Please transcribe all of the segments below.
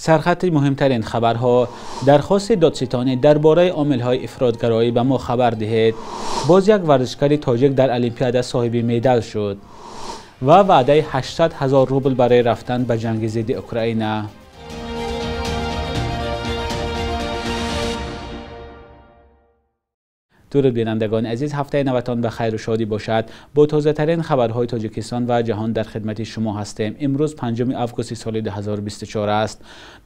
Сархати муҳимтарин хабарҳо. Дархости додситонӣ дар бораи омилҳои ифротгароӣ ба мо хабар диҳед. Боз як варзишгари тоҷик дар Олимпиада соҳиби медал шуд. Ва ваъдаи 800 ҳазор рубл барои рафтан ба ҷанги зидди Украина. Дуруд бинандагони азиз, ҳафтаи наватон ба хайру шодӣ бошад. Бо тозатарин хабарҳои Тоҷикистон ва ҷаҳон дар хидмати шумо ҳастем. Имрӯз 5 августи соли 2024 аст.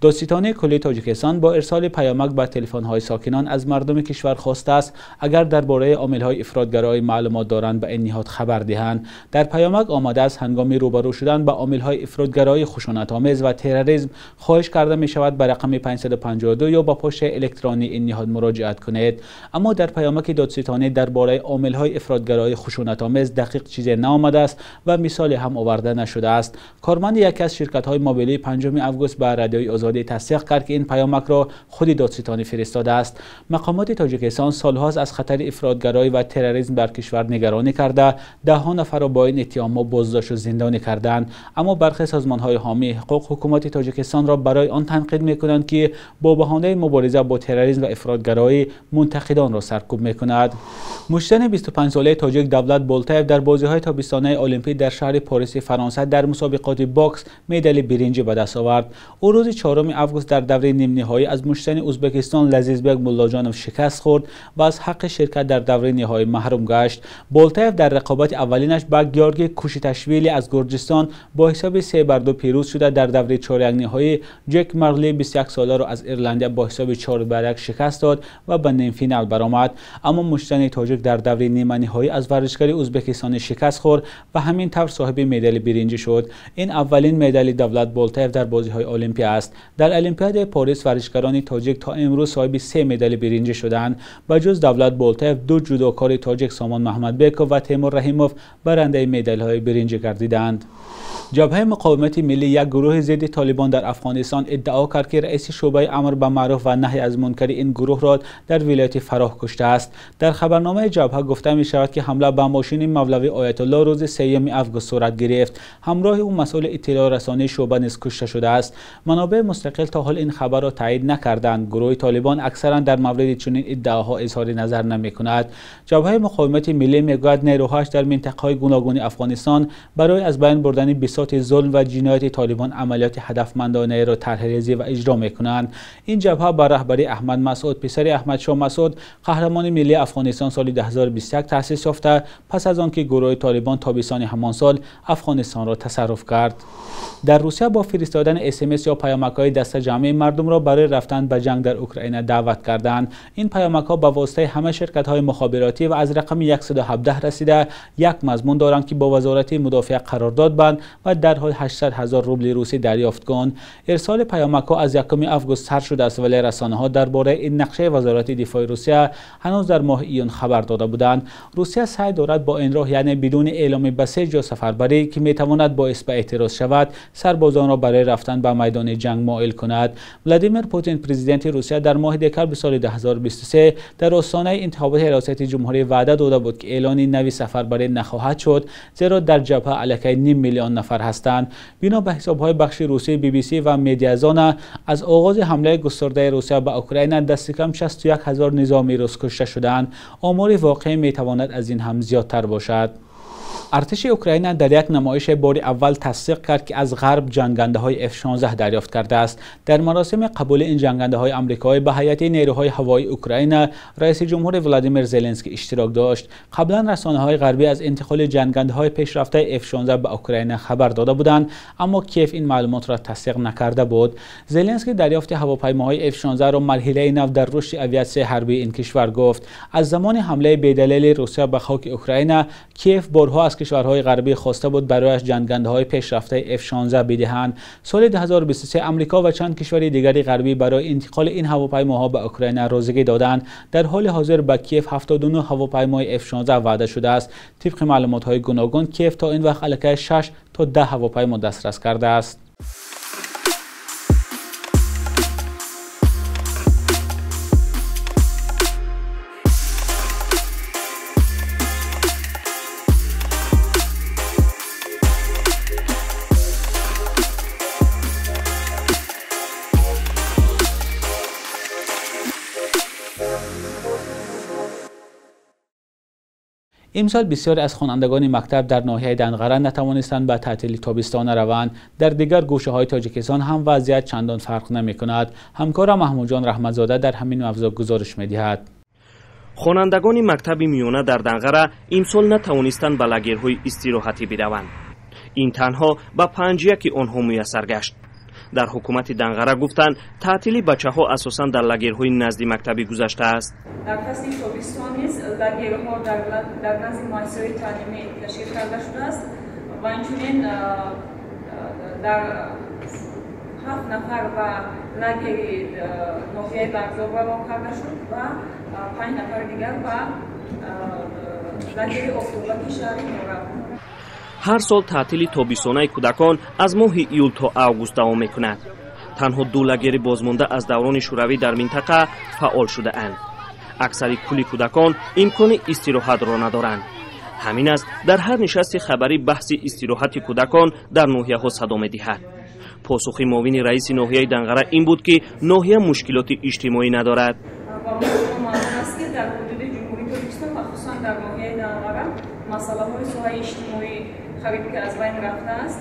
Додситонии кулли Тоҷикистон бо ирсоли паёмак ба телефонҳои сокинон аз мардуми кишвар хостааст, агар дар бораи омилҳои ифротгароӣ маълумот доранд, ба ин ниҳод хабар диҳанд. Дар паёмак омадааст, ҳангоми рӯбарӯ шудан ба омилҳои ифротгароӣ, хушунатомез ва терроризм хоҳиш карда мешавад ба рақами 552 ё ба почтаи электронии ин ниҳод муроҷиат кунед. Аммо дар паёмаки додситонӣ дар бораи омилҳои ифротгароӣ хушунатомез дақиқ чизе наомадааст ва мисоле ҳам оварда нашудааст. Корманди яке аз ширкатҳои мобилии 5 август ба Радиои Озодӣ тасдиқ кард, ки ин паёмакро худи додситонӣ фиристодааст. Мақомоти Тоҷикистон солҳост аз хатари ифротгароӣ ва терроризм дар кишвар нигаронӣ карда, даҳҳо нафарро бо ин иттиҳомҳо боздошт ва зиндонӣ карданд. Аммо бархе созмонҳои ҳомии ҳуқуқ ҳукумати Тоҷикистонро барои он танқид мекунанд, ки бо баҳонаи мубориза бо терроризм ва ифротгароӣ мунтақидонро саркӯб мекунад. Муштани 25-солаи тоҷик Давлат Болтаев дар бозиҳои тобистонаи Олимпӣ дар шаҳри Париси Фаронса дар мусобиқоти бокс медали биринҷӣ ба даст овард. Ӯ рӯзи 4 август дар давраи нимниҳоӣ аз муштани Ӯзбекистон Лазизбек Муллоҷонов шикаст хӯрд ва аз ҳаққи ширкат дар давраи ниҳоӣ маҳрум гашт. Болтаев дар рақобати аввалинаш ба Георгий Кушиташвили аз Гурҷистон бо ҳисоби 3-2 пирӯз шуда, дар давраи чорякниҳоӣ Ҷек Марли 21-соларо аз Ирландия бо ҳисоби 4-1 шикаст дод ва ба нимфинал баромад. Аммо муштани тоҷик дар давраи ниманиҳоӣ аз варзишгари ӯзбекистонӣ шикаст хӯрд ва ҳамин тавр соҳиби медали биринҷӣ шуд. Ин аввалин медали Давлат Болтаев дар бозиҳои Олимпия аст. Дар Олимпиадаи Парис варзишгарони тоҷик то имрӯз соҳиби 3 медали биринҷӣ шуданд. Ба ҷуз Давлат Болтаев, ду ҷудокори тоҷик Сомон Маҳмадбеков ва Темур Раҳимов барандаи медалҳои биринҷӣ гардиданд. Ҷабҳаи муқовимати миллӣ, як гурӯҳи зидди Толибон дар Афғонистон, иддао кард, ки раиси шӯъбаи амр ба маъруф ва наҳй аз мункари ин гурӯҳро дар вилояти Фароҳ куштааст. Дар хабарномаи ҷабҳа гуфта мешавад, ки ҳамла ба мошини мавлавӣ Оятуллоҳ рӯзи 3 август сурат гирифт. Ҳамроҳи ӯ масъули иттилоърасонии шӯъба низ кушта шудааст. Манобеи мустақил то ҳол ин хабарро тасдиқ накарданд. Гурӯҳи Толибон аксаран дар мавриди чунин иддаоҳо изҳори назар намекунад. Ҷабҳаи муқовимати миллӣ мегӯяд, нерӯҳояш дар минтақаҳои гуногуни Афғонистон барои аз байн бурдани бисоти зулм ва ҷинояти Толибон амалиёти ҳадафмандонаеро тарҳрезӣ ва иҷро мекунанд. Ин ҷабҳа ба раҳбарии Аҳмад Масъуд, писари Аҳмадшоҳ Масъуд, қаҳрамони миллии Афғонистон, соли 2021 таъсис ёфта, пас аз он ки гурӯҳи Толибон тобистони ҳамон сол Афғонистонро тасарруф кард. Дар Русия бо фиристодани СМС ё паёмакҳои дастаҷамъӣ мардумро барои рафтан ба ҷанг дар Украина даъват карданд. Ин паёмакҳо ба воситаи ҳама ширкатҳои мухобиротӣ ва аз рақами 117 расида як мазмун доранд, ки бо Вазорати мудофиа қарордод банд ва дар ҳол 800 ҳазор рубли русӣ дарёфт кун. Ирсоли паёмакҳо аз 1 август сар шудааст, вале расонаҳо дар бораи ин нақшаи Вазорати дифои Русия ҳанӯз дар моҳи июн хабар дода буданд. Русия саъй дорад бо ин роҳ, яъне бидуни эъломи ба се ҷо сафарбарӣ, ки метавонад боис ба эътироз шавад, сарбозонро барои рафтан ба майдони ҷанг моил кунад. Владимир Путин, президенти Русия, дар моҳи декабри соли 2023 дар остонаи интихоботи раёсати ҷумҳурӣ ваъда дода буд, ки эълони нави сафарбарӣ нахоҳад шуд, зеро дар ҷабҳа аллакай 0.5 миллион нафар ҳастанд. Бино ба ҳисобҳои бахши русии BBC ва Медиазона, аз оғози ҳамлаи густурдаи Русия ба Украина дасти кам 61 ҳазор низомии рус кушта шуданд. Омори воқеӣ метавонад аз ин ҳам зиёдтар бошад. Артиши Украина дар як намоиш бори аввал тасдиқ кард, ки аз ғарб ҷангандаҳои F-16 дарёфт кардааст. Дар маросими қабули ин ҷангандаҳои амрикоӣ ба ҳайати нерӯҳои ҳавоии Украина раиси ҷумҳур Владимир Зеленский иштирок дошт. Қаблан расонаҳои ғарбӣ аз интиқоли ҷангандаҳои пешрафтаи F-16 ба Украина хабар дода буданд, аммо Киев ин маълумотро тасдиқ накарда буд. Зеленский дарёфти ҳавопаймоҳои F-16-ро марҳилаи нав дар рушди авиатсияи ҳарбии ин кишвар гуфт. Аз замони ҳамлаи бедалели Русия ба хоки Украина, Киев борҳо аз кишварҳои ғарбӣ хоста буд барояш ҷангандаҳои пешрафтаи F-16 бидиҳанд. Соли 2023 Амрико ва чанд кишвари дигари ғарбӣ барои интиқоли ин ҳавопаймоҳо ба Украина розигӣ доданд. Дар ҳоли ҳозир ба Киев 79 ҳавопаймои F-16 ваъда шудааст. Тибқи маълумотҳои гуногун, Киев то ин вақт аллакай 6 то 10 ҳавопаймо дастрас кардааст. Имсол бисёре аз хонандагони мактаб дар ноҳияи Данғара натавонистанд ба таътили тобистона раванд. Дар дигар гӯшаҳои Тоҷикистон ҳам вазъият чандон фарқ намекунад. Ҳамкорам Маҳмудҷон Раҳматзода дар ҳамин мавзӯъ гузориш медиҳад. Хонандагони мактаби миёна дар Данғара имсол натавонистанд ба лагерҳои истироҳатӣ бираванд. Ин танҳо ба 5-яки онҳо муяссар гашт. Дар ҳукумати Данғара гуфтанд, таътили бачаҳо асосан дар лагерҳои назди мактабӣ гузаштааст. Дар фасли тобистон низ лагерҳо дар назди муассисаҳои таълимӣ ташкил карда шудааст ва инчунин дар 7 нафар ба лагери ноҳияи Варзоб равон карда шуд ва 5 нафари дигар ба лагери Офтобаки шаҳри Норак. Ҳар сол таътили тобистонаи кӯдакон аз моҳи июл то август давом мекунад. Танҳо 2 лагери бозмонда аз даврони шӯравӣ дар минтақа фаъол шудаанд. Аксари кулли кӯдакон имкони истироҳатро надоранд. Ҳамин аст, дар ҳар нишасти хабарӣ баҳси истироҳати кӯдакон дар ноҳияҳо садо медиҳад. Посухи муовини раиси ноҳияи Данғара ин буд, ки ноҳия мушкилоти иҷтимоӣ надорад. Маълум аст, ки дар ҳудуди Ҷумҳурии Тоҷикистон ва хусусан дар ноҳияи Данғара масъалаҳои соҳаи иҷтимоӣ қариб ки аз байн рафтааст.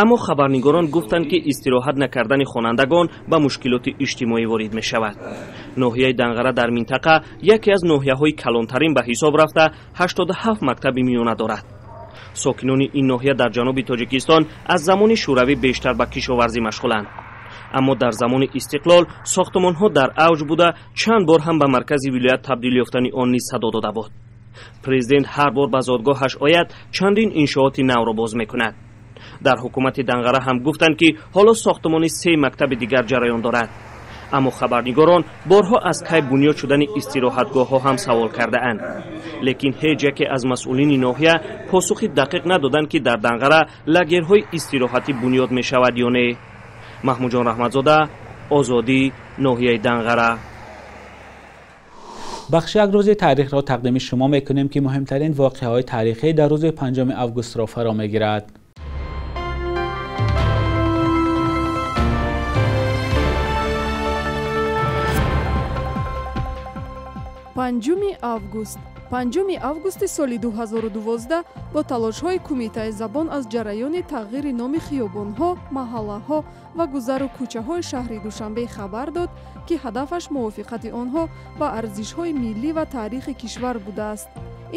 Аммо хабарнигорон гуфтанд, ки истироҳат накардани хонандагон ба мушкилоти иҷтимоӣ ворид мешавад. Ноҳияи Данғара дар минтақа яке аз ноҳияҳои калонтарин ба ҳисоб рафта, 87 мактаби миёна дорад. Сокинони ин ноҳия дар ҷануби Тоҷикистон аз замони шӯравӣ бештар ба кишоварзӣ машғуланд. Аммо дар замони истиқлол сохтмонҳо дар авҷ буда, чанд бор ҳам ба маркази вилоят табдил ёфтани он низ садо дода буд. Президент ҳар бор ба зодгоҳаш ояд, чандин иншооти навро боз мекунад. Дар ҳукумати Данғара ҳам гуфтанд, ки ҳоло сохтмони 3 мактаби дигар ҷараён дорад. Аммо хабарнигорон борҳо аз кай бунёд шудани истироҳатгоҳҳо ҳам савол кардаанд. Лекин ҳеҷ яке аз масъулини ноҳия посухи дақиқ надоданд, ки дар Данғара лагерҳои истироҳатӣ бунёд мешавад ё не. Маҳмудҷон Раҳматзода, Озодӣ, ноҳияи Данғара. Бахши як рӯзи таърихро тақдими шумо мекунем, ки муҳимтарин воқеаҳои таърихӣ дар рӯзи 5 августро фаро мегирад. Панҷуми август. 5 августи соли 2012 бо талошҳои Кумитаи забон аз ҷараёни тағйири номи хиёбонҳо, маҳаллаҳо ва гузару кӯчаҳои шаҳри Душанбе хабар дод, ки ҳадафаш мувофиқати онҳо ба арзишҳои миллӣ ва таърихи кишвар будааст.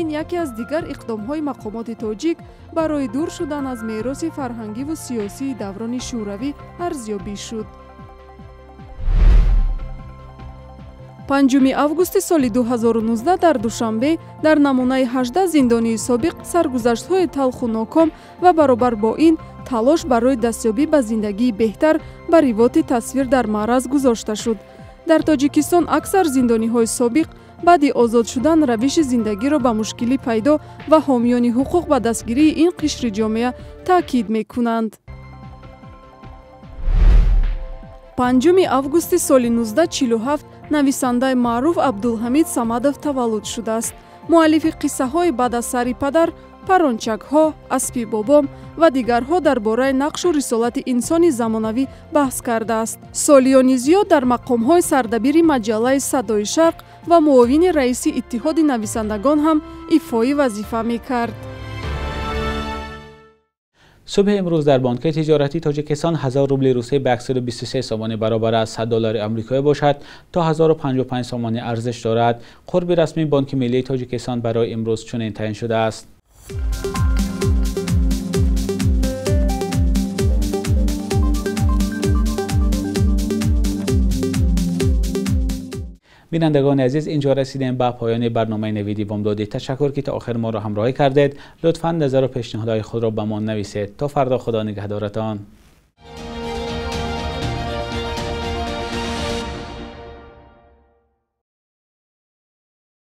Ин яке аз дигар иқдомҳои мақомоти тоҷик барои дур шудан аз мероси фарҳангиву сиёсии даврони шӯравӣ арзёбӣ шуд. 5 августи соли 2019 дар Душанбе дар намунаи 18 зиндонии собиқ саргузаштҳои талху ноком ва баробар бо ин талош барои дастёбӣ ба зиндагии беҳтар ба ривоти тасвир дар маъраз гузошта шуд. Дар Тоҷикистон аксар зиндониҳои собиқ баъди озод шудан равиши зиндагиро ба мушкилӣ пайдо ва ҳомиёни ҳуқуқ ба дастгирии ин қишри ҷомеа таъкид мекунанд. 5 августи соли 1947 нависандаи маъруф Абдулҳамид Самадов таваллуд шудааст. Муаллифи қиссаҳои баъд аз сари падар, парончакҳо, аспи бобом ва дигарҳо дар бораи нақшу рисолати инсони замонавӣ баҳс кардааст. Солиёни зиёд дар мақомҳои сардабири маҷаллаи Садои Шарқ ва муовини раиси Иттиҳоди нависандагон ҳам ифои вазифа мекард. Субҳи имрӯз дар бонки тиҷоратии Тоҷикистон 1000 рубли русия ба 123 сомонӣ баробар аз 100 доллари амрикоӣ бошад, то 1055 сомонӣ арзиш дорад. Қурби расмии Бонки миллии Тоҷикистон барои имрӯз чунин таъин шудааст. Бинандагони азиз, инҷо расидем ба поёни барномаи Навиди Бомдодӣ. Ташаккур, ки то охир моро ҳамроҳӣ кардед. Лутфан назар ва пешниҳодҳои худро ба мо нависед. То фардо, Худо нигаҳдоратон.